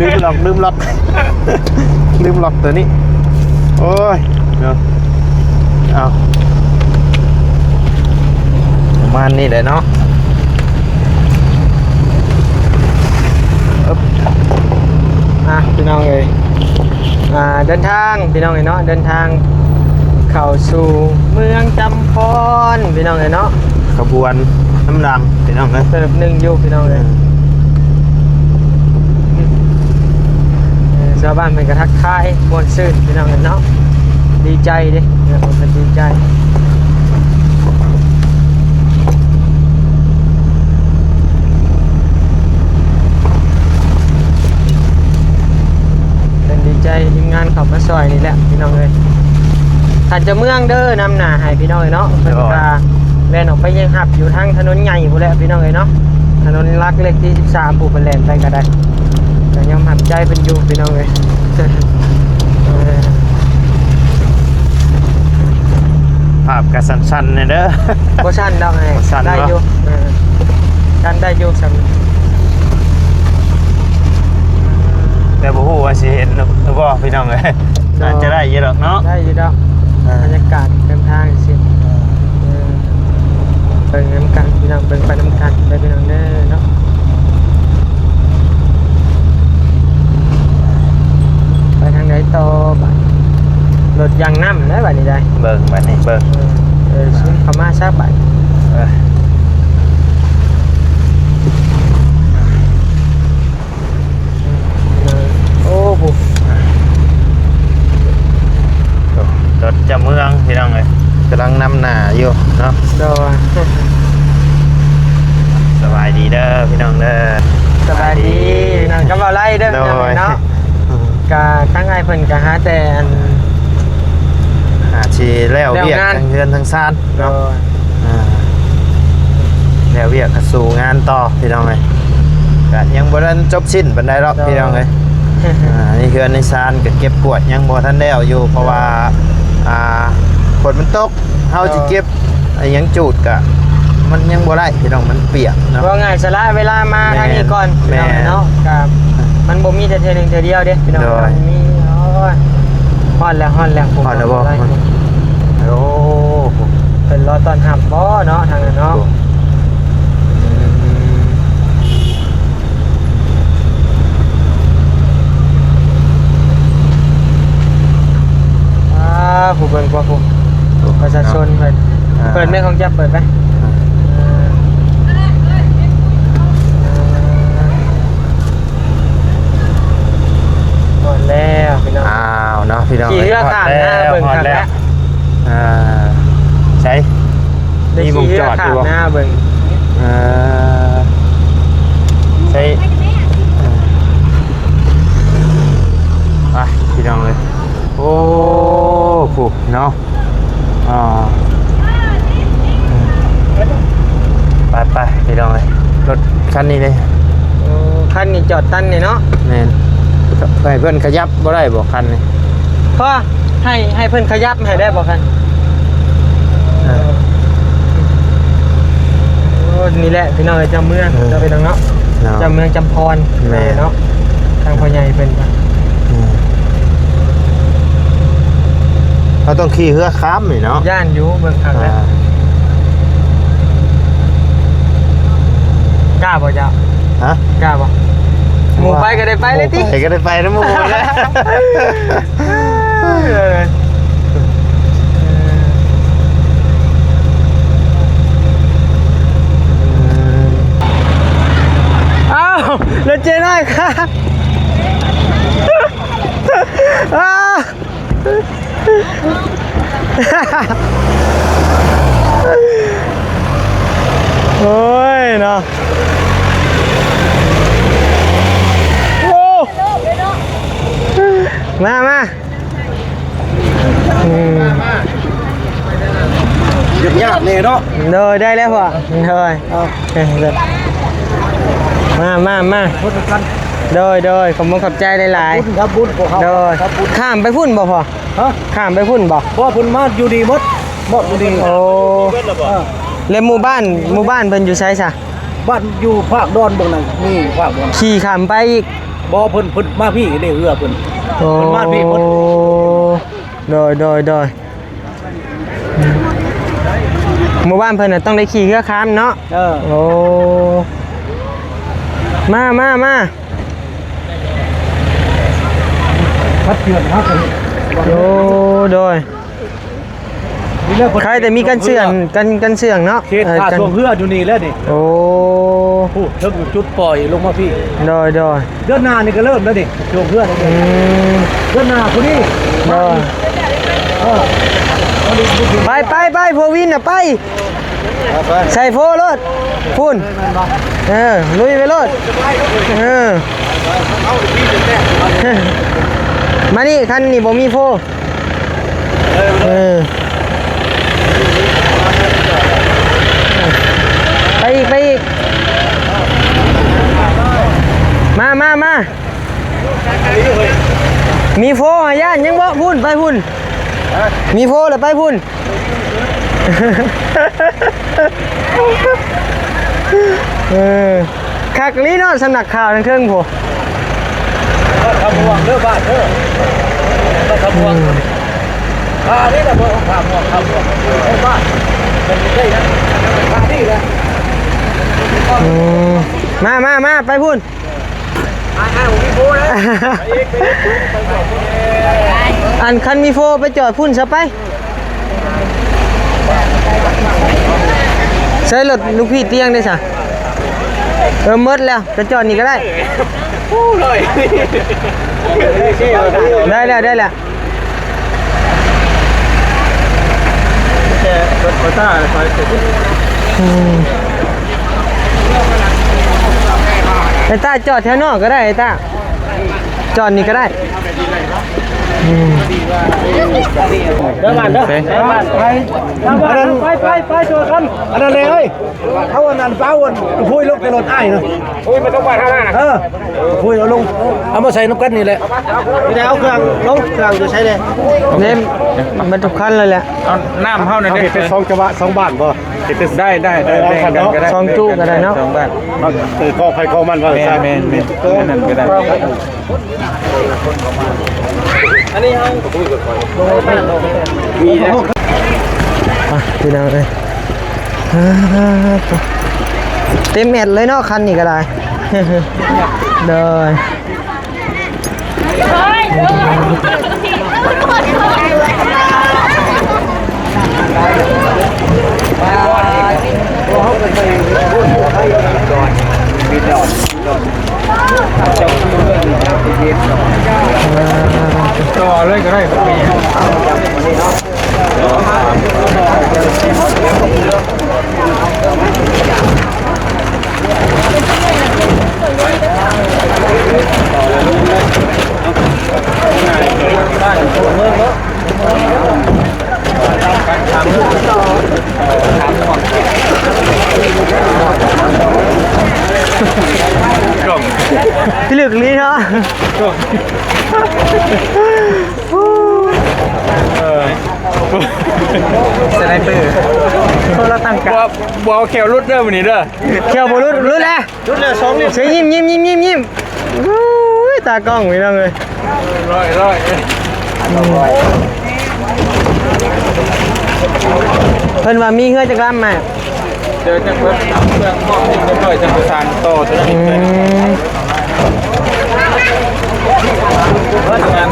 ລືມລັອກ ລືມລັອກ ລືມລັອກໂຕນີ້. ໂອ້ຍ ເນາະ ເອົາ ປະມານນີ້ແຫຼະເນາະ. ອຶບ ອ່ະ ພີ່ນ້ອງເອີຍ ອ່າ ເດີນທາງ ພີ່ນ້ອງເອີຍເນາະ ເດີນທາງເຂົ້າສູ່ເມືອງຈຳພອນ ພີ່ນ້ອງເອີຍເນາະ. ຂະບວນນຳຫຼັງ ພີ່ນ້ອງເອີຍ ເຕີບໜຶ່ງຢູ່ ພີ່ນ້ອງເອີຍ. ເອີ ຊາວບ້ານເພິ່ນກໍທັກທາຍມ່ວນຊື່ນ ພີ່ນ້ອງເອີຍເນາະ ດີໃຈເດ້ ເພິ່ນດີໃຈ ເພິ່ນດີໃຈ ທີມງານເຂົ້າມາຊ່ອຍນີ້ແຫຼະ ພີ່ນ້ອງເອີຍ. ທ່ານເຈົ້າເມືອງເດີ ນຳໜ້າໃຫ້ ພີ່ນ້ອງເອີຍເນາະ ເພິ່ນກໍແລ່ນອອກໄປຍັງຮັບຢູ່ທາງຖະໜົນໃຫຍ່ພຸ້ນແຫຼະ ພີ່ນ້ອງເອີຍເນາະ ຖະໜົນຫຼັກເລກທີສິບສາມ ຜູ້ເພິ່ນແລ່ນໄປກໍໄດ້ ກໍຍອມຮັບໃຈເພິ່ນຢູ່ ພີ່ນ້ອງເອີຍ. ເອີ ພາບກໍສັ້ນໆແດ່ເດີ ບໍ່ສັ້ນດອກ ບໍ່ສັ້ນ ໄດ້ຢູ່ ເອີ ກັນໄດ້ຢູ່ສ່ຳ ແຕ່ບໍ່ຮູ້ວ່າຊິເຫັນຫຼືບໍ່ ພີ່ນ້ອງເອີຍ. ໂດຍ ອາດຈະໄດ້ຢູ່ດອກເນາະ ໄດ້ຢູ່ດອກ ອ່າ ບັນຍາກາດເດີນທາງຊິ ອ່າ ເອີ ເບິ່ງນຳກັນ ພີ່ນ້ອງ ເບິ່ງໄປນຳກັນເດີ ພີ່ນ້ອງເດີເນາະ. ໄປທາງໃດຕໍ່ບາດ ລົດຢາງນ້ຳແລ້ວບາດນີ້ໄດ໋ ເບິ່ງບາດນີ້ ເບິ່ງ ເອີ ເອີ ຊຸມເຂົ້າມາຊະບາດ ເອີ. ໂອ້ ຜູ້ ລົດເຈົ້າເມືອງ ພີ່ນ້ອງເອີຍ ກຳລັງນຳໜ້າຢູ່ເນາະ. ໂດຍ ສະບາຍດີເດີພີ່ນ້ອງເດີ ສະບາຍດີ ສະບາຍດີພີ່ນ້ອງ ກັບເວົ້າໄລ່ເດີ ໂດຍ ພີ່ນ້ອງເນາະ. ກະທາງອ້າຍເພິ່ນກະຫາແຕ່ອັນ ຫາຊິແລ້ວວຽກ ແລ້ວງານ ທາງເຮືອນທາງຊານ ເນາະ ໂດຍ ອ່າ ແລ້ວວຽກກໍສູ້ງານຕໍ່ພີ່ນ້ອງເອີຍ ກໍຍັງບໍ່ທັນຈົບສິ້ນປານໃດດອກ ໂດຍ ພີ່ນ້ອງເອີຍ. ອ່າ ໃນເຮືອນໃນຊານກໍເກັບກວາດຍັງບໍ່ທັນແລ້ວຢູ່ ເພາະວ່າ ອ່າ ຝົນມັນຕົກ ເຮົາຊິເກັບ ໂດຍ ອີ່ຫຍັງຈູດກະ ມັນຍັງບໍ່ໄດ້ພີ່ນ້ອງ ມັນປຽກເນາະ. ເວົ້າງ່າຍສະຫຼະເວລາມາ ແມ່ນ ທາງນີ້ກ່ອນ ແມ່ນ ພີ່ນ້ອງເນາະ ກະມັນບໍ່ມີແຕ່ເທື່ອໜຶ່ງເທື່ອດຽວເດ້ພີ່ນ້ອງ ໂດຍ ມັນມີ ໂອ້ຍ ຮອດແລ້ວ ຮອດແລ້ວ ຮອດແລ້ວບໍ່? ໂອ້ ເພິ່ນລໍຕ້ອນຮັບບໍ່ເນາະ ທາງນັ້ນເນາະ. ໂອ້ ອ່າ ຜູ້ເບິ່ງກວ່າຜູ້ ປະຊາຊົນເພິ່ນ ອ່າ ເປີດແມ່ ຂອງຈັບເປີດໄປ ອ່າ ຮອດແລ້ວພີ່ນ້ອງ. ອ້າວເນາະ ພີ່ນ້ອງ ຂີ່ເຮືອຂ້າມນາເບິ່ງ ຮອດແລ້ວ ຄັກແລ້ວ ອ່າ ໃສ ໄດ້ຂີ່ເຮືອຂ້າມນາເບິ່ງ ມີໝ່ອງຈອດຢູ່ບໍ່? ເອີ ໃສ ໄປພີ່ນ້ອງເອີຍ ໂອ້ ຜູ້ເນາະ ອ່າ ໄປໆ ພີ່ນ້ອງເອີຍ ລົດຄັນນີ້ເດ້ ໂອ້ ຄັນນີ້ຈອດຕັນນີ້ເນາະ. ແມ່ນ ໃຫ້ເພິ່ນຂະຫຍັບບໍ່ໄດ້ບໍ່ຄັນນີ້? ພໍໃຫ້ ໃຫ້ເພິ່ນຂະຫຍັບໃຫ້ໄດ້ບໍ່ຄັນ? ເອີ ໂອ້ ນີ້ແຫຼະພີ່ນ້ອງເອີຍ ເຈົ້າເມືອງ ເອີ ເຈົ້າພີ່ນ້ອງເນາະ ເຈົ້າເມືອງຈຳພອນ ແມ່ນ ເນາະ ທາງພໍ່ໃຫຍ່ເພິ່ນກໍ ອືມ ເຮົາຕ້ອງຂີ່ເຮືອຂ້າມນີ້ເນາະ ຢ້ານຢູ່ ເບິ່ງຄັກແລ້ວ ອ່າ ກ້າບໍ່ເຈົ້າ? ຮະ? ກ້າບໍ່? ໝູ່ໄປກໍໄດ້ໄປເລີຍຕິ ໝູ່ໄປກໍໄດ້ໄປນຳໝູ່ແຫຼະ. ອ້າວ ລົດເຈນ້ອຍຄັກ ອ້າວ ໂອ້ຍເນາະ ໂອ້ ມາ ມາ ອືມ ຍາກແນ່ເນາະ ໂດຍ ໄດ້ແລ້ວພໍ່ ໂດຍ ເອົາ ເອີ ມາ ມາ ມາ ໂດຍ ໂດຍ ຂອບຄຸນຂອບໃຈຫຼາຍໆ ທຳບຸນ ທຳບຸນ ພວກເຮົາ ໂດຍ ທຳບຸນ ຂ້າມໄປພຸ້ນບໍ່ພໍ່? ຮະ? ຂ້າມໄປພຸ້ນບໍ່? ບໍ່ ເພິ່ນມາຢູ່ນີ້ໝົດ ມອບຢູ່ນີ້ ໂອ້ ເອີ ແລ້ວໝູ່ບ້ານ ໝູ່ບ້ານເພິ່ນຢູ່ໃສຊະ? ບ້ານຢູ່ພາກດອນເບິ່ງນັ້ນ ນີ້ພາກດອນ ຂີ່ຂ້າມໄປອີກ ບໍ່ ເພິ່ນ ເພິ່ນມາພີ້ເດ້ ເຮືອເພິ່ນ ໂອ້ ເພິ່ນມາພີ້ໝົດ ໂດຍ ໂດຍ ໂດຍ ໝູ່ບ້ານເພິ່ນນະຕ້ອງໄດ້ຂີ່ເຮືອຂ້າມເນາະ ເອີ ໂອ້ ມາ ມາ ມາ ພັດເຈື່ອນ ໂອ້ ໂດຍ ໃຄແຕ່ມີກັນເຊື່ອງ ກັນ ກັນເຊື່ອງເນາະ ເຂດ ເອີ ທ່າຊ່ວງເຮືອຢູ່ນີ້ແຫຼະນີ້ ໂອ້ ຜູ້ເຖິງຈຸດປ່ອຍລົງມາພີ້ ໂດຍ ໂດຍ ເດືອນໜ້ານີ້ກໍເລີ່ມແລ້ວນີ້ ຊ່ວງເຮືອນີ້ ອືມ ເດືອນໜ້າພຸ້ນນີ້ ໂດຍ ເອີ ໄປ ໄປ ໄປ ພວກວິນນະ ໄປ ໄປ ໃສ່ໂຟໂລດ ພຸ້ນ ເອີ ລຸຍໄປໂລດ ເອີ ມານີ້ ຄັນນີ້ບໍ່ມີໂຟ ເອີ ໄປອີກ ໄປອີກ ມາ ມາ ມາ ມີໂຟຫາຢ້ານຍັງບໍ່ ພຸ້ນ ໄປພຸ້ນ ມີໂຟແລ້ວໄປພຸ້ນ ເອີ ຄັກອີ່ຫຼີເນາະ ສຳນັກຂ່າວທາງເທິງພຸ້ນ ບ້ານຄຳມ່ວງເດີ ບ້ານເດີ ບ້ານຄຳມ່ວງ ອືມ ອ່າ ນີ້ລະ ເບິ່ງຄຳມ່ວງ ຄຳມ່ວງ ເອີ ບ້ານ ເປັນໄດ້ນະ ອ່າ ນີ້ລະ ອືມ ມາ ມາ ມາ ໄປພຸ້ນ ອັນຄັນມີໂຟໄປຈອດພຸ້ນຊະໄປ ໃສ່ລົດລູກພີ່ຕຽງເດ້ຊະ ເອີ ໝົດແລ້ວ ໄປຈອດນີ້ກໍໄດ້ ໄດ້ແລ້ວ ໄດ້ແລ້ວ ແຕ່ລົດໂຄຕ້າ ອືມ ໄອ້ຕ້າຈອດແຖວນອກກໍໄດ້ ໄອ້ຕ້າ ຈອດນີ້ກໍໄດ້ ອືມ ເດີບ້ານເດີ ໄປ ໄປ ໄປ ໄປ ໂດດກັນ ອັນນັ້ນແຫຼະເອີຍ ເອົາອັນນັ້ນ ເອົາອັນ ໂອ້ຍ ລົງແຕ່ລົດອ້າຍນະ ໂອ້ຍ ມັນຕ້ອງໄປທາງນັ້ນນະ ເອີ ໂອ້ຍ ເອົາລົງ ເອົາມາໃສ່ນຳກັນນີ້ແຫຼະ ມີແຕ່ເອົາເຄື່ອງລົງ ເຄື່ອງຢູ່ໃສແດ່ ເນມ ມັນທຸກຄັນເລີຍແຫຼະ ເອົານ້ຳເຮົານັ້ນ ເຮົາເຮັດເປັນສອງຈັງຫວະ ສອງບ້ານບໍ່? ເຮັດເປັນ ໄດ້ ໄດ້ ໄດ້ ແບ່ງກັນກໍໄດ້ ສອງຈຸກໍໄດ້ເນາະ ສອງບ້ານ ເອີ ຂອງໃຜຂອງມັນວ່າ ແມ່ນ ແມ່ນ ແມ່ນ ອັນນັ້ນກໍໄດ້ ອັນນີ້ເຮົາ ອ່ະ ພີ່ນ້ອງເອີຍ ອ່າ ເຕັມແອັດເລີຍເນາະ ຄັນນີ້ກໍໄດ້ ໂດຍ. ຕໍ່ເລີຍກໍໄດ້ ພິລຶກລີເນາະ ສະໄນເປີ ຄົນລະຕັ້ງການ ບໍ່ ບໍ່ເອົາແຂ້ວຫຼຸດເດີມື້ນີ້ເດີ ແຂ້ວບໍ່ຫຼຸດ ຫຼຸດແລ້ວ ຫຼຸດແລ້ວສອງນິ້ວ ເຊຍິ້ມ ຍິ້ມ ຍິ້ມ ຍິ້ມ ຍິ້ມ ໂອ້ຍ ຕາກ້ອງພີ່ນ້ອງເອີຍ ຮ້ອຍ ຮ້ອຍ ເພິ່ນວ່າມີເຮືອຈັກລຳ ອ້າຍ? ເດີ ຈັ່ງເພິ່ນເຄື່ອງມອບໃຫ້ຮຽບຮ້ອຍ ຈັ່ງປະສານຕໍ່ເທື່ອ ອືມ ງານ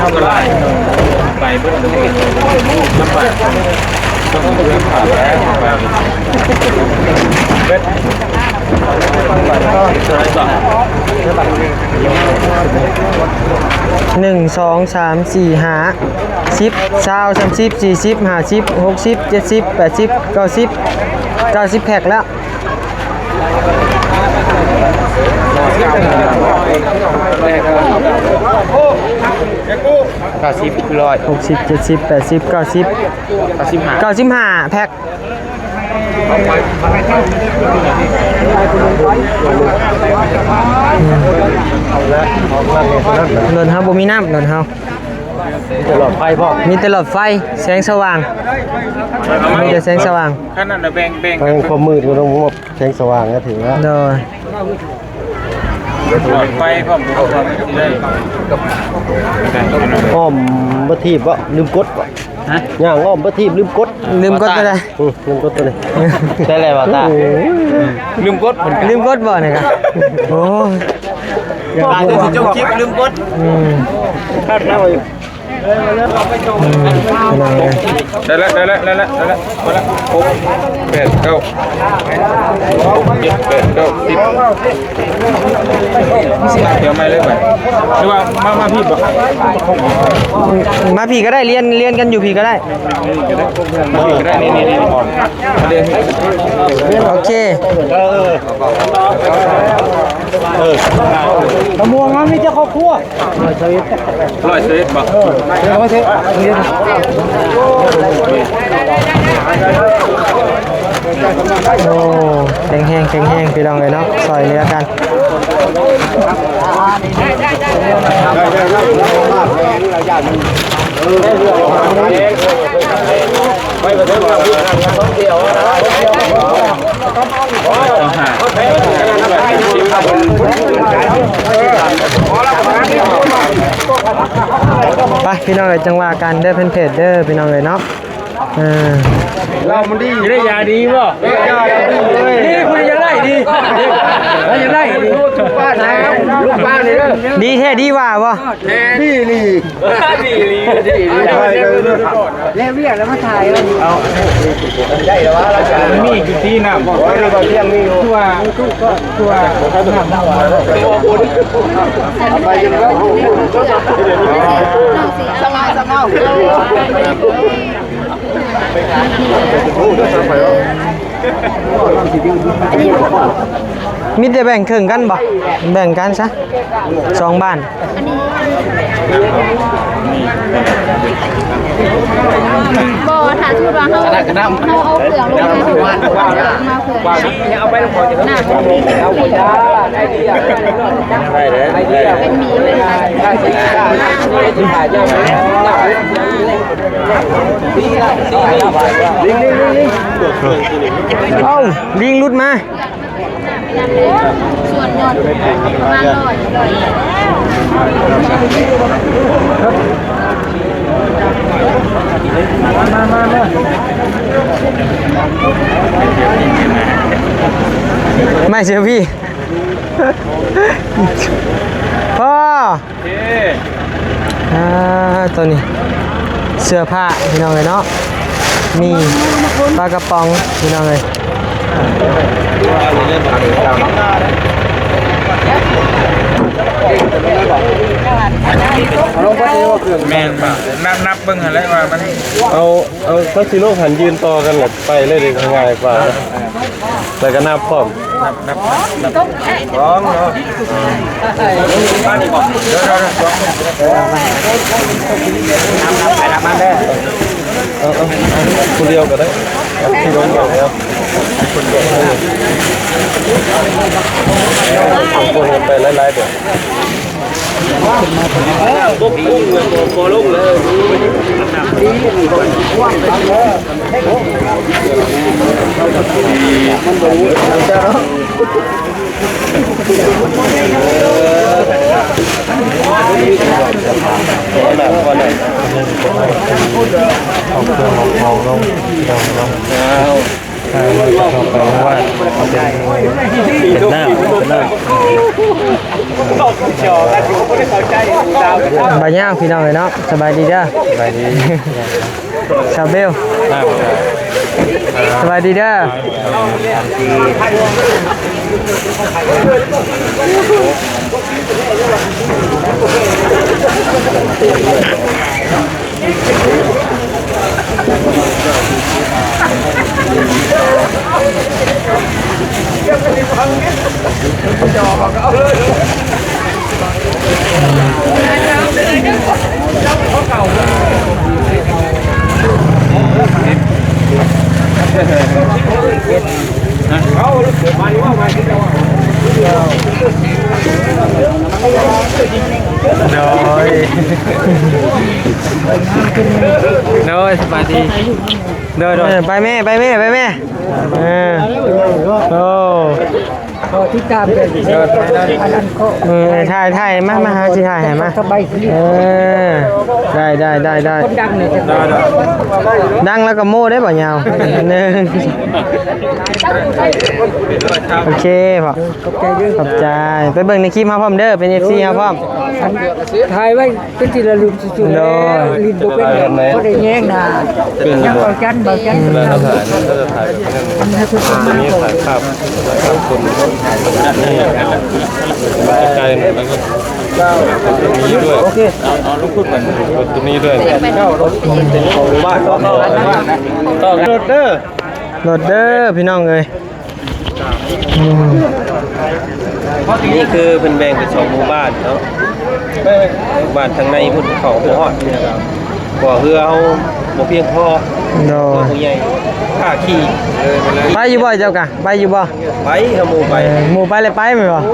ເຮົາກໍຫຼາຍ ໄປເບິດເລີຍ ລຳບາກ ຕ້ອງເລື່ອນຜ່ານແລ້ວ ໄປເບິດ ໜຶ່ງ ສອງ ສາມ ສີ່ ຫ້າ ສິບ ຊາວ ສາມສິບ ສີ່ສິບ ຫ້າສິບ ຫົກສິບ ເຈັດສິບ ແປດສິບ ເກົ້າສິບ ເກົ້າສິບແພັກແລ້ວ ເກົ້າສິບ ຮ້ອຍ ຫົກສິບ ເຈັດສິບ ແປດສິບ ເກົ້າສິບ ເກົ້າສິບຫ້າ ເກົ້າສິບຫ້າແພັກ ລົດເຮົາບໍ່ມີນ້ຳ ລົດເຮົາ ມີແຕ່ຫຼອດໄຟພໍ້ ມີແຕ່ຫຼອດໄຟ ແສງສະຫວ່າງ ມີແຕ່ແສງສະຫວ່າງ ຄັນນັ້ນນະແບ່ງ ແບ່ງ ຄວາມມືດກໍຕ້ອງມອບແສງສະຫວ່າງກໍຖືວ່າ ໂດຍ. ຫຼອດໄຟພ້ອມ ບໍ່ຮູ້ວ່າມັນຊິໄດ້ ອ້ອມປະທີບບໍ່? ລືມກົດບໍ່? ຮະ? ຍ່າງອ້ອມປະທີບລືມກົດ ລືມກົດໄປໄດ້. ອືມ ລືມກົດຕົວນີ້ ໄດ້ແລ້ວວ່າຕາ ໂອ້ຍ ລືມກົດ ລືມກົດບໍ່ນີ້ກະ? ໂອ້ຍ ອາດຈະຊິຈົບຄລິບລືມກົດ. ອືມ ຄັກນະ. ອືມ ພີ່ນ້ອງເອີຍ ໄດ້ລະ ໄດ້ລະ ໄດ້ລະ ໄດ້ລະ ພໍລະ ຫົກ ແປດ ເກົ້າ ເຈັດ ແປດ ເກົ້າ ສິບ ດຽວໃໝ່ເລີຍບາດ ຫຼືວ່າມາ ມາພີ້ບໍ່? ມາພີ້ກໍໄດ້ ລຽນ ລຽນກັນຢູ່ພີ້ກໍໄດ້ ມາພີ້ກໍໄດ້ ນີ້ ນີ້ ນີ້ ໂອເຄ ເອີ ເອີ ມະມ່ວງເຮົາມີແຕ່ຄອບຄົວ ຮ້ອຍຊາວເອັດ ຮ້ອຍຊາວເອັດບໍ່? ເອີ ໂອ້ ແຂງແຮງ ແຂງແຮງ ພີ່ນ້ອງເອີຍເນາະ ຊ່ອຍເຫຼືອກັນ. ໄປ ພີ່ນ້ອງເອີຍ ຈັ່ງວ່າກັນເດີ ແຟນເພຈເດີ ພີ່ນ້ອງເອີຍເນາະ. ເອີ ເຫຼົ້າມັນດີ ໄດ້ຢາດີບໍ່? ຢາດີເລີຍ ນີ້ ຜູ້ໃດຢາກໄດ້ດີ ຢາກໄດ້ດີ ລູກປ້ານີ້ເດີ ດີແທ້ດີວ່າບໍ່? ດີອີ່ຫຼີ ດີອີ່ຫຼີ ດີອີ່ຫຼີ ແລ້ວວຽກແລ້ວມາຖ່າຍເອົາ ມັນມີຢູ່ທີ່ນ້ຳ ໂອ້ຍ ບໍ່ທ່ຽງມີຢູ່ ຄືວ່າ ຄືວ່າ ສະເໝາ ສະເໝາ ມີແຕ່ແບ່ງເຄິ່ງກັນບໍ່? ແບ່ງກັນຊະ ສອງບ້ານ. ບໍ່ ຖ້າສົມມຸດວ່າເຮົາ ເຮົາເອົາເຄື່ອງລົງມາເພື່ອ ເອົາໄປລົງມາເພື່ອ ນ້ຳ ເປັນໝີ່ເປັນ ເອົ້າ ລີງຫຼຸດມາ ສ່ວນຍອດປະມານຮ້ອຍ ໄມ້ເຊລຟີ ພໍ່ ເອີ ອ່າ ໂຕນີ້ເສື້ອຜ້າພີ່ນ້ອງເອີຍເນາະ ມີປາກະປ໋ອງພີ່ນ້ອງເອີຍ ແມ່ນ ນັບ ນັບເບິ່ງຫັ້ນແຫຼະວ່າມັນ ເອົາ ເອົາ ເຂົາຊິລົງຫັ້ນ ຢືນຕໍ່ກັນແລ້ວໄປເລີຍເດ້ ງ່າຍກວ່າ. ແລ້ວກໍນັບພ້ອມ ນັບ ນັບ ນັບ ນັບ ສອງເນາະ ມານີ້ບໍ່? ເດີ ເດີ ເດີ ສອງ ນັບ ນັບໄປນັບມາເດີ ເອົາ ເອົາ ຜູ້ດຽວກໍໄດ້ ທີ່ລົງດຽວແລ້ວ ຄົນດຽວ ຄົນໄປຫຼາຍໆເດີ. ເອົາເຄື່ອງເອົາຂອງລົງ ເອົາ ເອົາ ອ່າ ມັນກໍຕ້ອງໄປວາດເປັນ ເປັນນ້ຳ ເປັນນ້ຳ ບ່າວຍາວ ພີ່ນ້ອງເອີຍເນາະ ສະບາຍດີເດີ ສະບາຍດີ ຊາວເບວ ສະບາຍດີເດີ. ໂດຍ ໂດຍ ສະບາຍດີ ໂດຍ ໂດຍ ເອີ ໄປແມ່ ໄປແມ່ ໄປແມ່ ເອີ ໂອ້. ກໍຕິດຕາມເດີ ອັນນັ້ນກໍ ເອີ ຖ່າຍ ຖ່າຍ ມາ ມາຫາ ຊິຖ່າຍໃຫ້ ມາ ສະບາຍດີ ເອີ ໄດ້ ໄດ້ ໄດ້ ໄດ້ ຄົນດັງນີ້ ດັງແລ້ວກໍໂມ້ໄດ້ບໍ່ຍາວ ໜຶ່ງ ໂອເຄພໍ່ ຂອບໃຈເດີ ຂອບໃຈ ໄປເບິ່ງໃນຄລິບເຮົາພ້ອມເດີ ເປັນເອັຟຊີເຮົາພ້ອມ ອັນຖ່າຍໄວ້ ເປັນທີ່ລະລຶກຊື່ໆ ໂດຍ ຫຼິ້ນບໍ່ເປັນ ບໍ່ໄດ້ແຍງໜ້າ ເປັນຢູ່ ຍັງ ບໍ່ ເບົາຈັນ ເບົາຈັນ ອືມ ອັນນັ້ນ ອັນນັ້ນ ອັນນີ້ຖ່າຍພາບ ຖ່າຍພາບຄົນ ນີ້ ໃກ້ໆ ໜ້ອຍ ແລ້ວກໍ ນີ້ດ້ວຍ ໂອເຄ ເອົາ ເອົາລົງພຸດກ່ອນ ຕົວນີ້ດ້ວຍ ເຈົ້າລົງ ເປັນຂອງບ້ານ ຂອງ ຂອງ ຕໍ່ລົດເດີ ລົດເດີ ພີ່ນ້ອງເອີຍ. ອືມ ນີ້ຄືເພິ່ນແບ່ງເປັນສອງໝູ່ບ້ານເນາະ ບ້ານທາງໃນພຸ້ນເຂົ້າບໍ່ຮອດ ເພາະວ່າເຮືອເຮົາບໍ່ພຽງພໍ ໂດຍ ເຮືອຜູ້ໃຫຍ່ ຂ້າຂີ່ ໄປຢູ່ບໍ່ເຈົ້າກະ ໄປຢູ່ບໍ່? ໄປ ເຮົາໝູ່ໄປ ເອີ ໝູ່ໄປແລ້ວໄປແມ່ນບໍ່? ໂ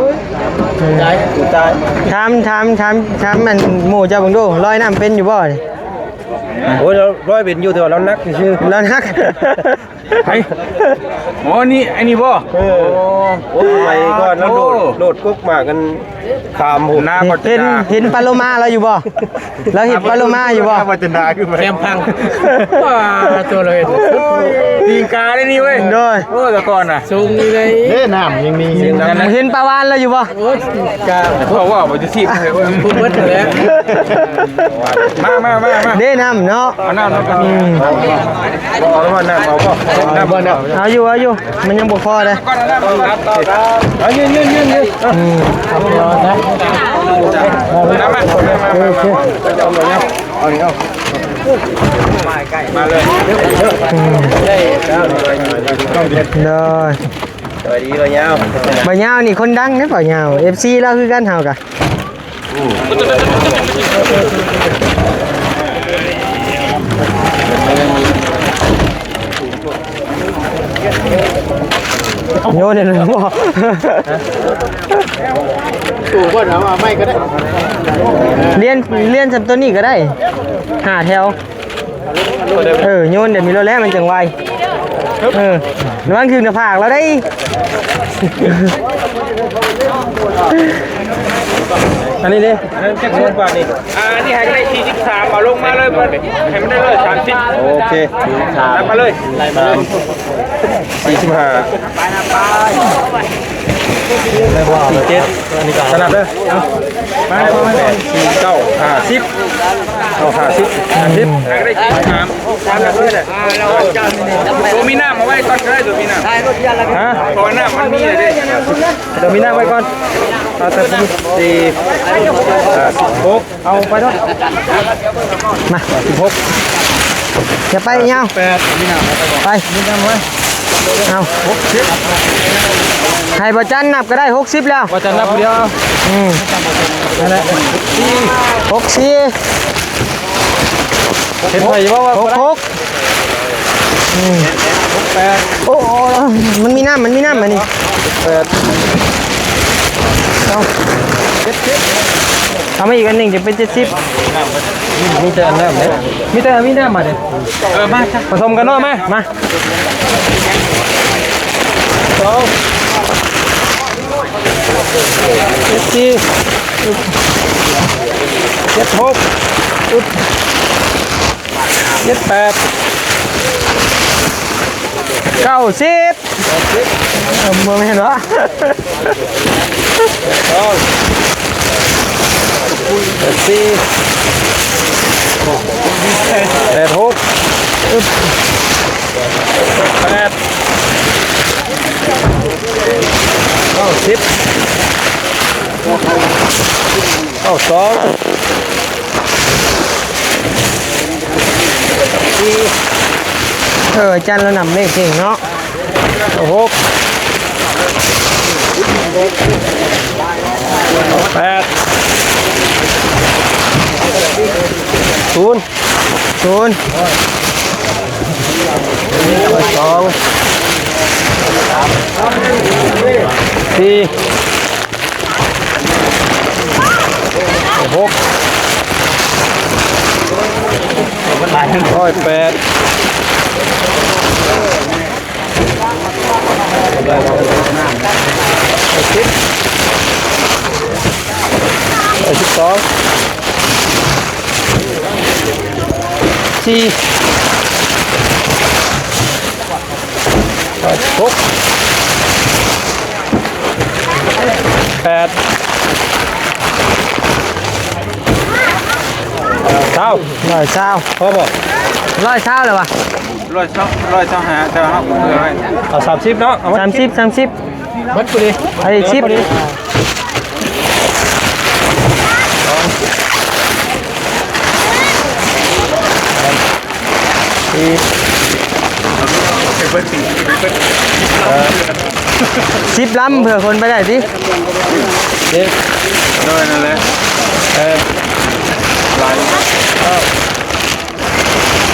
ອ້ຍ ເອີ ຕາຍ ຕາຍ ຖາມ ຖາມ ຖາມ ຖາມອັນໝູ່ເຈົ້າເບິ່ງດູ ລອຍນ້ຳເປັນຢູ່ບໍ່ນີ້? ໂອ້ຍ ລອຍເປັນຢູ່ ແຕ່ວ່າລາວໜັກຊື່ໆ ລາວໜັກ. ໃຜ? ອໍ ນີ້ ອັນນີ້ບໍ່? ເອີ ໂອ້ ໂອ້ຍ ໄປກ່ອນ ລາວໂດດ ໂດດກົກໝາກກັນ ຂ້າມໂຫ ເຫັນ ເຫັນປາໂລມາລາວຢູ່ບໍ່? ລາວເຮັດປາໂລມາຢູ່ບໍ່? ແຄມພັງ ວ້າ ໂຕລາວເຮັດ ຕີນກາໄດ້ນີ້ເວີຍ ໂດຍ ໂອ້ ແຕ່ກ່ອນນະ ສູງນີ້ເລີຍ ເດ້ ນ້ຳຍັງມີ ເຫັນປາວານລາວຢູ່ບໍ່? ໂອ້ຍ ກາ ເວົ້າ ເວົ້າໄປຊິ ເບິດແລ້ວ ມາ ມາ ມາ ມາ ເດ້ ນ້ຳເນາະ ເອົານ້ຳ ນ້ຳ ອືມ ເອົານ້ຳ ເອົາບໍ່ ເອົາຢູ່ ເອົາຢູ່ ມັນຍັງບໍ່ພໍເດ້ ເອົາ ຢືນ ຢືນ ຢືນ ຢືນ ອືມ ນ້ຳ ມາ ມາ ມາ ເອົານີ້ ເອົາ ມາເລີຍ ອືມ ໂດຍ ສະບາຍດີ ບ່າວຍາວ ບ່າວຍາວນີ້ຄົນດັງເດ້ ບ່າວຍາວ ເອັຟຊີລາວຄືກັນ ເຮົາກະ ໂຍນໃຫ້ເລີຍບໍ່? ສູງກ່ອນ ເອົາ ເອົາໄມ້ກໍໄດ້ ລຽນ ລຽນສ່ຳໂຕນີ້ກໍໄດ້ ຫ້າແຖວ. ເອີ ໂຍນແບບນີ້ໂລດແຫຼະ ມັນຈັ່ງໄວ ເອີ ລະວັງຖືກໜ້າຜາກລາວໄດ໋ ອັນນີ້ເດ້ ອັນນັ້ນຈັກສິບບາດນີ້ ອ່າ ອັນນີ້ໃຫ້ໄດ້ສີ່ສິບສາມ ເອົາລົງມາເລີຍ ໃຫ້ມັນໄດ້ຮ້ອຍສາມສິບ ໂອເຄ ນັບມາເລີຍ ສາມ ສີ່ສິບຫ້າ ສີ່ເຈັດ ສະໜັບເດີ ມາ ມາ ມາ ສີ່ເກົ້າ ຫ້າສິບ ເອົາ ຫ້າສິບ ຫ້າສິບ ໂຕມີນ້ຳເອົາໄວ້ກ່ອນກໍໄດ້ ໂຕມີນ້ຳ ຮະ ເພາະວ່ານ້ຳມັນມີແລ້ວເດ້ ໂຕມີນ້ຳໄວ້ກ່ອນ ເອົາແຕ່ ສີ່ ຫ້າ ຫົກ ເອົາໄປໂລດ ມາ ສິບຫົກ ຢ່າໄປຍາວ ແປດ ໄປ ເອົາ ຫົກສິບ ໃຫ້ບ່າວຈັນນັບກໍໄດ້ ຫົກສິບແລ້ວ ບ່າວຈັນນັບຜູ້ດຽວ ອືມ ນັ້ນແຫຼະ ຫົກສີ່ ເຫັນໃຜເວົ້າວ່າ ຫົກຫົກ ອືມ ຫົກແປດ ໂອ້ ມັນມີນ້ຳ ມັນມີນ້ຳ ອັນນີ້ ແປດ ເອົາ ເຈັດສິບ ເອົາມາອີກອັນໜຶ່ງ ຈະເປັນເຈັດສິບ ມີແຕ່ອັນນ້ຳເດ້ ມີແຕ່ ມີນ້ຳມາເດ້ ເອີ ມາ ປະສົມກັນເນາະ ມາ ມາ ສອງ ເຈັດສີ່ ເຈັດຫົກ ເຈັດແປດ ເກົ້າສິບ ເກົ້າສິບ ເອີ ບໍ່ແມ່ນຫວາ ສອງ ແປດສີ່ ແປດຫົກ ແປດ ເກົ້າສິບ ເກົ້າສອງ ເອີ ອາຈານລະນຳເລກເກັ່ງເນາະ ເກົ້າຫົກ ແປດ ສູນ ສູນ ສອງ ສີ່ ຫົກ ຮ້ອຍແປດ. ສິບ ສິບສອງ ສີ່ ຫົກ ແປດ ເກົ້າ ຮ້ອຍຊາວ ພໍບໍ່? ຮ້ອຍຊາວແລ້ວວະ ຮ້ອຍຊາວ ຮ້ອຍຊາວຫ້າ ແຕ່ວ່າເຮົາເອົາ ເອົາສາມສິບເນາະ ເອົາມາ ສາມສິບ ສາມສິບ ເບິດພໍດີ ເອົາອີກສິບ ເບິດພໍດີ ສອງ ສີ່ ເອີ ສິບລຳ ເພື່ອຄົນໄປໄດ້ຕິ ສິບ ໂດຍ ນັ້ນແຫຼະ ເອີ ຫຼາຍ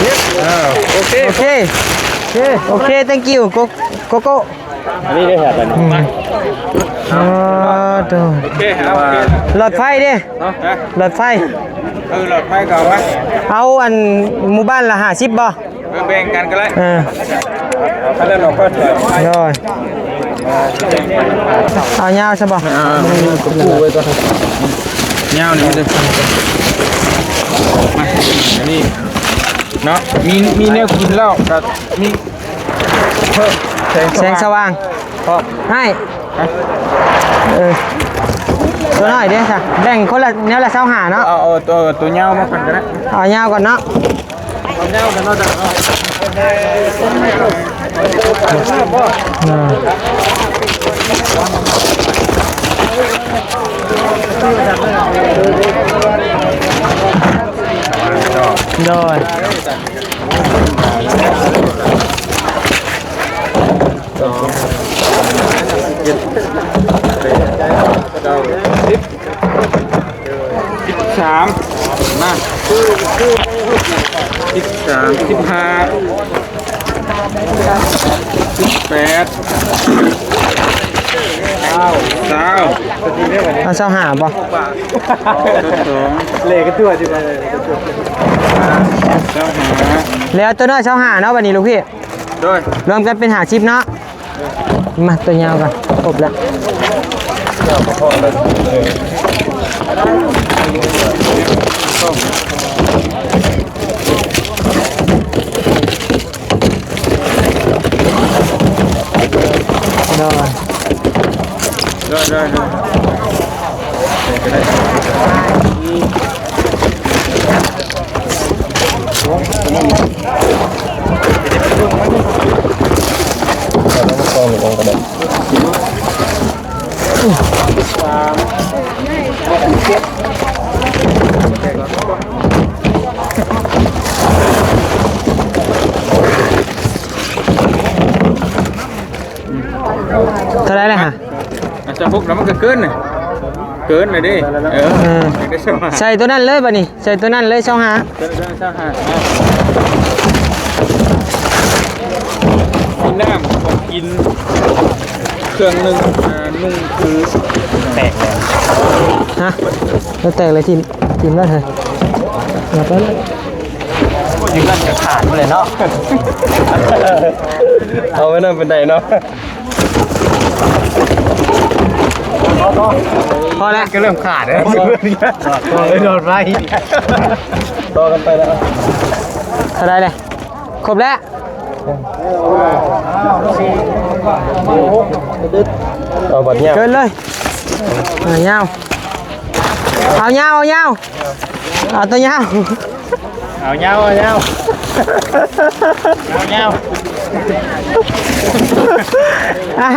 ເອີ ໂອເຄ ໂອເຄ ໂອເຄ thank you ໂກ ໂກໂກ້ ອັນນີ້ໄດ້ແຮດອັນນີ້ ອືມ ອໍ ໂຕ ໂອເຄ ໂອເຄ ຫຼອດໄຟເດ້ ເນາະ ຫຼອດໄຟ ເອີ ຫຼອດໄຟກໍເອົາໄປ ເອົາອັນໝູ່ບ້ານລະຫ້າສິບບໍ່? ເອີ ແບ່ງກັນກໍໄດ້ ເອີ ເອົາໄປແລ້ວເນາະ ກໍ ໂດຍ ເອົາຍາວຊະບໍ່? ອ່າ ກູໄວ້ກ່ອນ ຍາວນີ້ເດີ ມາ ອັນນີ້ເນາະ ມີ ມີແນວກິນແລ້ວກໍມີ ເພີ່ມແສງສະຫວ່າງ ແສງສະຫວ່າງ ພ້ອມ ໃຫ້ ຮະ ເອີ ຕົວນ້ອຍເດ້ຊະ ແບ່ງຄົນລະແນວລະຊາວຫ້າເນາະ ເອົາ ເອົາຕົວ ຕົວຍາວມາກ່ອນກໍໄດ້ ເອົາຍາວກ່ອນເນາະ ເອົາຍາວກ່ອນເນາະ ອ່າ ໂດຍ ສອງ ເຈັດ ແປດ ເກົ້າ ສິບ ສິບສາມ ມາ ສິບສາມ ສິບຫ້າ ສິບແປດ ຊາວ ຊາວ ເອົາຊາວຫ້າບໍ່? ຊາວສອງ ເຫຼັກກັນຕົວທີ່ວ່າ ຊາວຫ້າ ແລ້ວຕົວນ້ອຍຊາວຫ້າເນາະ ບັດນີ້ລູກພີ່ ໂດຍ ລວມກັນເປັນຫ້າສິບເນາະ ມາ ຕົວຍາວກ່ອນ ຄົບແລ້ວ ໂດຍ ໂດຍ ໂດຍ ໂດຍ ເທົ່າໃດແລ້ວຫະ? ອ່ະ ຊາວຫົກແລ້ວ ມັນກໍເກີນນະ ເກີນແລ້ວເດ້ ເອີ ເອີ ຢາກໄດ້ຊາວຫ້າ ໃສ່ຕົວນັ້ນເລີຍບັດນີ້ ໃສ່ຕົວນັ້ນເລີຍ ຊາວຫ້າ ຊາວຫ້າ ອ່ະ ມີນ້ຳ ຂອງກິນ ເຄື່ອງໜຶ່ງ ອ່າ ນຸ່ງ ຄື ແຕກແລ້ວ ຮະ ແລ້ວແຕກເລີຍ ຖິ້ມ ຖິ້ມແລ້ວເຮີ້ຍ ເອົາໄປເລີຍ ຢູ່ເຮືອນກໍຂາດໝົດເລີຍເນາະ ເອົາໄວ້ນຳເປັນໃດເນາະ. ພໍແລ້ວ ກໍເລີ່ມຂາດແລ້ວ ເອີ ຫຼອດໄຟ ຕໍ່ກັນໄປແລ້ວ ເທົ່າໃດເລີຍ? ຄົບແລ້ວ ເອົາບັດຍາວ ເກີນເລີຍ ເອົາຍາວ ເອົາຍາວ ເອົາຍາວ ເອົາຕົວຍາວ ເອົາຍາວ ເອົາຍາວ ເອົາຍາວ ອ້າຍ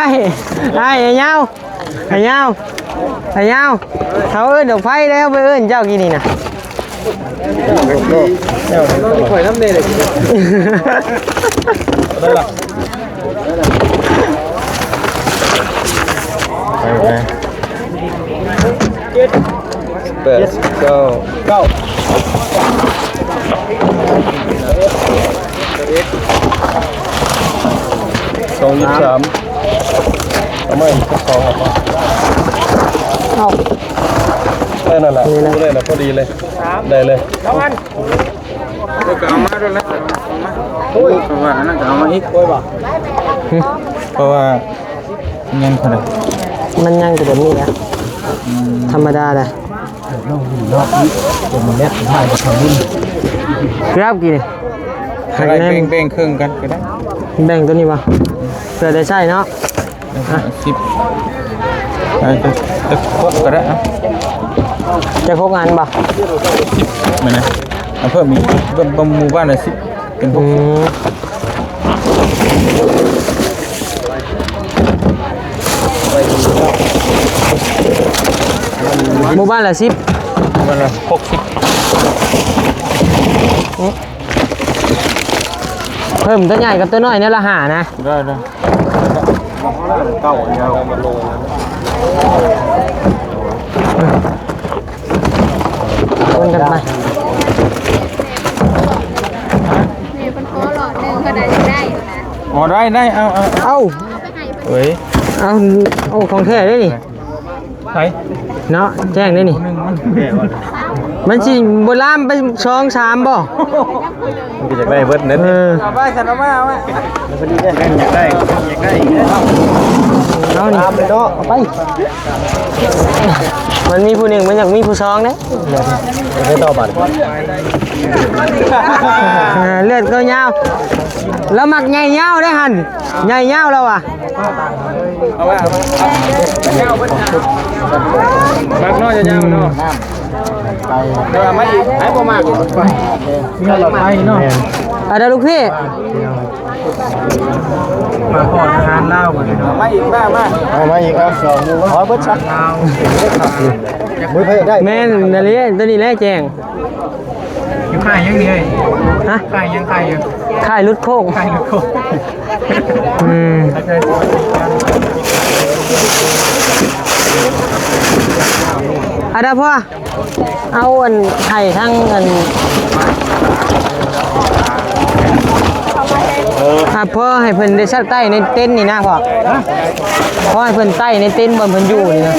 ອ້າຍ ເອົາຍາວ ອ້າຍຍາວ ອ້າຍຍາວ ເຮົາເອີ້ນດອກໄຟແລ້ວ ໄປເອີ້ນເຈົ້າກີ້ນີ້ນະ ຂ້ອຍນຳແດ່ເດ້ ໄດ້ລະ ໄປ ໄປ ເຈັດ ແປດ ເກົ້າ ເກົ້າ ສອງ ຊາວສາມ ເອົາໃໝ່ ຊາວສອງ ເອົາ ເອີ ນັ້ນລະ ນີ້ລະ ພໍດີເລີຍ ພໍດີເລີຍ ໄດ້ເລີຍ ເອົາມັນ ເອີ ກໍເອົາມາໂລດແລ້ວ ເອົາມາ ເພາະວ່າອັນນັ້ນກໍເອົາມາອີກ ໂອ້ຍ ບໍ່ ຫຶ ເພາະວ່າ ເງິນເທົ່າໃດ? ມັນຍັງແຕ່ແບບນີ້ແຫຼະ ອືມ ທຳມະດາແຫຼະ. ເກືອບກີ້ນີ້ ໃຫ້ແບ່ງ ແບ່ງເຄິ່ງກັນກໍໄດ້ ແບ່ງໂຕນີ້ບໍ່ ເພື່ອໄດ້ໃຊ້ເນາະ. ອ່ະ ສິບ ເອີ ຈັກ ຈັກຫົກກໍໄດ້ ເອົາ ຈັກຫົກອັນບໍ່ ສິບ ແມ່ນນະ ເອົາເພີ່ມອີກ ເພີ່ມ ເພີ່ມໝູ່ບ້ານລະສິບ ເປັນຫົກສິບ ອືມ ໝູ່ບ້ານລະສິບ ໝູ່ບ້ານລະຫົກສິບ ອືມ ເພີ່ມຕົວໃຫຍ່ກັບຕົວນ້ອຍແນວລະຫ້ານະ ໄດ້ ໄດ້ ເກົ້າ ຄົນກັນໄປ ມີຄົນຂໍຫຼອດໜຶ່ງ ເທົ່າໃດໄດ້ນະ ອໍ ໄດ້ ໄດ້ ເອົາ ເອົາ ເອົາ ເອີຍ ເອົາ ໂອ້ ຂອງແທ້ເດ້ນີ້. ໃສ ເນາະ ແຈ້ງເດ້ນີ້ ມັນຊິບໍ່ລາມໄປສອງສາມບໍ່ ມັນກໍຢາກໄດ້ເບິດນັ້ນ ເອີ ເອົາໄປຊັ້ນ ເອົາມາ ເອົາມາ ຢາກໄດ້ ຢາກໄດ້ ເອົານີ້ ເອົາໄປ ມັນມີຜູ້ໜຶ່ງ ມັນຢາກມີຜູ້ສອງເດ້ ໄປຕໍ່ບັດ ເອີ ເລືອດກໍຍາວ ລາວມັກໃຫຍ່ຍາວເດ້ຫັ້ນ ໃຫຍ່ຍາວລາວວ່າ ເອົາໄວ້ ເອົາໄວ້ ມັກເນາະ ຍາວໆເນາະ ເດີມາອີກ ໃຜບໍ່ມັກ ມີຫຼອດໄຟເນາະ ອ່າ ເດີລູກພີ່ ມາພໍ້ທະຫານລາວບັດນີ້ເນາະ ມາອີກ ມາ ມາ ເອົາມາອີກ ເອົາສອງໝູ່ ເອົາເບິດຊະ ລາວ ມື້ໃຜຢາກໄດ້ ແມ່ນ ນັ້ນແຫຼະ ໂຕນີ້ແຫຼະແຈ້ງ ຢູ່ຄ້າຍຫຍັງນີ້ເອີຍ ຮະ ຄ້າຍຫຍັງ ຄ້າຍຫຍັງ ຄ້າຍຫຼຸດໂຄ້ງ ຄ້າຍຫຼຸດໂຄ້ງ ອືມ ອາດາພໍ່ ເອົາອັນໄຖທາງອັນ ເອີ ອ່າ ພໍໃຫ້ເພິ່ນໄດ້ຊັກໃຕ້ໃນເຕັນນີ້ນະພໍ່ ພໍໃຫ້ເພິ່ນໃຕ້ໃນເຕັນບ່ອນເພິ່ນຢູ່ນີ້ນະ.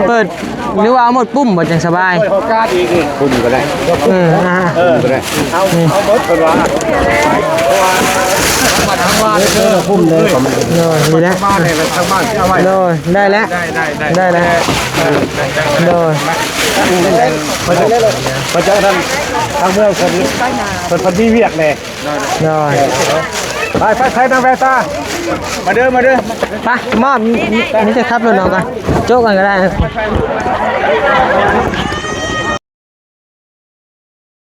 ເປີດ ຫຼືວ່າເອົາໝົດປຸ່ມບໍ່ຈັ່ງສະບາຍ? ເອີ ອ່າ ເອີ ເອົາ ເອົາໝົດເພິ່ນວ່າ ເພາະວ່າ ເອີ ປຸ້ມເລີຍ ໂດຍ ນີ້ແຫຼະ ໂດຍ ໄດ້ແລ້ວ ໄດ້ ໄດ້ ໄດ້ແລ້ວ ໂດຍ ເພິ່ນ ເພິ່ນທາງ ທາງເມືອງເພິ່ນ ເພິ່ນ ເພິ່ນມີວຽກແດ່ ໂດຍ ໄປ ໄປ ໄປ ນາງແວວຕາ ມາເດີ ມາເດີ ໄປ ມອບ ມີແຕ່ຂັບລົດອອກກ່ອນ ໂຈະກ່ອນກໍໄດ້.